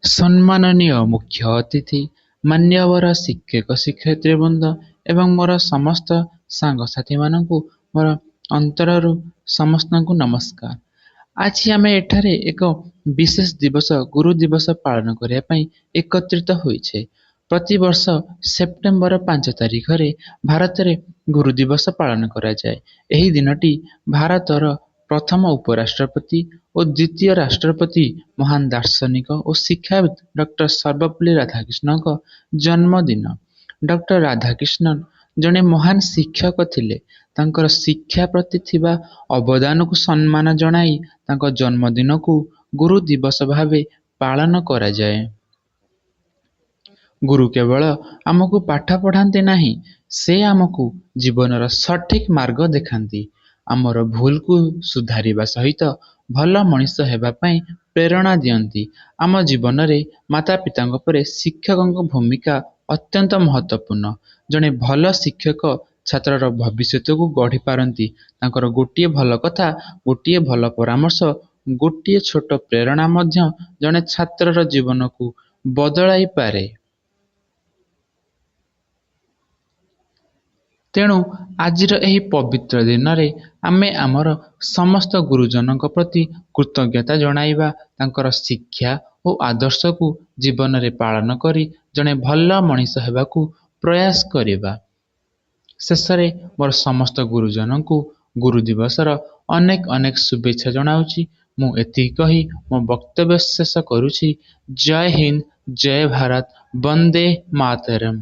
ସମ୍ମାନନୀୟ ମୁଖ୍ୟ ଅତିଥି, ମାନ୍ୟବର ଶିକ୍ଷକ ଶିକ୍ଷୟିତ୍ରୀ ବୃନ୍ଦ ଏବଂ ମୋର ସମସ୍ତ ସାଙ୍ଗସାଥିମାନଙ୍କୁ ମୋର ଅନ୍ତରରୁ ସମସ୍ତଙ୍କୁ ନମସ୍କାର। ଆଜି ଆମେ ଏଠାରେ ଏକ ବିଶେଷ ଦିବସ, ଗୁରୁ ଦିବସ ପାଳନ କରିବା ପାଇଁ ଏକତ୍ରିତ ହୋଇଛେ। ପ୍ରତିବର୍ଷ ସେପ୍ଟେମ୍ବର 5 ତାରିଖରେ ଭାରତରେ ଗୁରୁ ଦିବସ ପାଳନ କରାଯାଏ। ଏହି ଦିନଟି ଭାରତର ପ୍ରଥମ ଉପରାଷ୍ଟ୍ରପତି ଓ ଦ୍ୱିତୀୟ ରାଷ୍ଟ୍ରପତି, ମହାନ ଦାର୍ଶନିକ ଓ ଶିକ୍ଷାବିତ୍ ଡକ୍ଟର ସର୍ବପଲ୍ଲୀ ରାଧାକ୍ରିଷ୍ଣଙ୍କ ଜନ୍ମଦିନ। ଡକ୍ଟର ରାଧାକ୍ରିଷ୍ଣନ ଜଣେ ମହାନ ଶିକ୍ଷକ ଥିଲେ। ତାଙ୍କର ଶିକ୍ଷା ପ୍ରତି ଥିବା ଅବଦାନକୁ ସମ୍ମାନ ଜଣାଇ ତାଙ୍କ ଜନ୍ମଦିନକୁ ଗୁରୁ ଦିବସ ଭାବେ ପାଳନ କରାଯାଏ। ଗୁରୁ କେବଳ ଆମକୁ ପାଠ ପଢ଼ାନ୍ତି ନାହିଁ, ସେ ଆମକୁ ଜୀବନର ସଠିକ୍ ମାର୍ଗ ଦେଖାନ୍ତି। ଆମର ଭୁଲକୁ ସୁଧାରିବା ସହିତ ଭଲ ମଣିଷ ହେବା ପାଇଁ ପ୍ରେରଣା ଦିଅନ୍ତି। ଆମ ଜୀବନରେ ମାତାପିତାଙ୍କ ପରେ ଶିକ୍ଷକଙ୍କ ଭୂମିକା ଅତ୍ୟନ୍ତ ମହତ୍ତ୍ୱପୂର୍ଣ୍ଣ। ଜଣେ ଭଲ ଶିକ୍ଷକ ଛାତ୍ରର ଭବିଷ୍ୟତକୁ ଗଢ଼ିପାରନ୍ତି। ତାଙ୍କର ଗୋଟିଏ ଭଲ କଥା, ଗୋଟିଏ ଭଲ ପରାମର୍ଶ, ଗୋଟିଏ ଛୋଟ ପ୍ରେରଣା ମଧ୍ୟ ଜଣେ ଛାତ୍ରର ଜୀବନକୁ ବଦଳାଇପାରେ। ତେଣୁ ଆଜିର ଏହି ପବିତ୍ର ଦିନରେ ଆମେ ଆମର ସମସ୍ତ ଗୁରୁଜନଙ୍କ ପ୍ରତି କୃତଜ୍ଞତା ଜଣାଇବା, ତାଙ୍କର ଶିକ୍ଷା ଓ ଆଦର୍ଶକୁ ଜୀବନରେ ପାଳନ କରି ଜଣେ ଭଲ ମଣିଷ ହେବାକୁ ପ୍ରୟାସ କରିବା। ଶେଷରେ ମୋର ସମସ୍ତ ଗୁରୁଜନଙ୍କୁ ଗୁରୁ ଦିବସର ଅନେକ ଅନେକ ଶୁଭେଚ୍ଛା ଜଣାଉଛି। ମୁଁ ଏତିକି କହି ମୋ ବକ୍ତବ୍ୟ ଶେଷ କରୁଛି। ଜୟ ହିନ୍ଦ, ଜୟ ଭାରତ, ବନ୍ଦେ ମାତରମ୍।